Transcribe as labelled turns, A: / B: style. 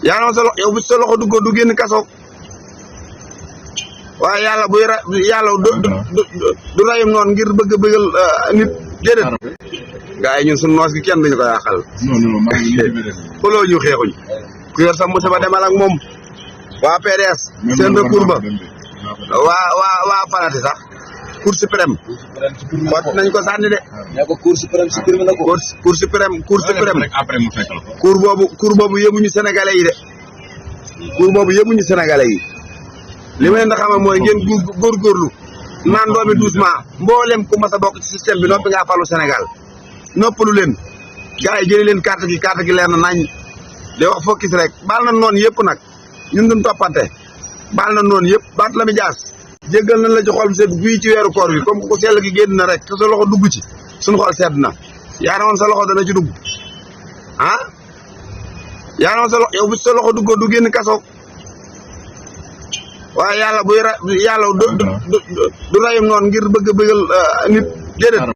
A: yaa na ma sa loxo yow bu sa loxo du génn kaso waaye yàlla buy yàlla du rayum noonu ngir bëgg a bëggal nit déedéet. gaa yi ñun suñu noos gi kenn duñu ko yàqal. xuloo ñu xeexuñ ku yor sa musiba demal ak moom. waa PDS seen recours ba waa Falati sax Cour suprême xoot nañ ko sànni de.
B: nee ko Cour suprême supprimé na ko.
A: Cour suprême
C: après mu fekk la ko.
A: cour boobu yëmuñu sénégalais yi de. cour boobu yëmuñu sénégalais yi li ma leen di xamal mooy ngeen góorgóorlu naan doomi doucement mboolem ku mas a bokk ci système bi noppi ngaa falu Sénégal noppalu leen gars yi jëli leen carte gi leer na nañ de wax focus rek baal na noonu yëpp nag ñun duñ toppante baal na noonu yëpp baat la mi jaas jéggal nañ la ci xol sedd guy ci weeru koor bi comme ku sell gi génn na rek te sa loxo dugg ci suñu xol sedd na yaa na woon sa loxo dana ci dugg ah yaa na woon sa loxo yow bu sa loxo duggoon du génn kaso waaye yàlla buy yàlla du rayum noonu ngir bëgg a bëggal nit déedéet.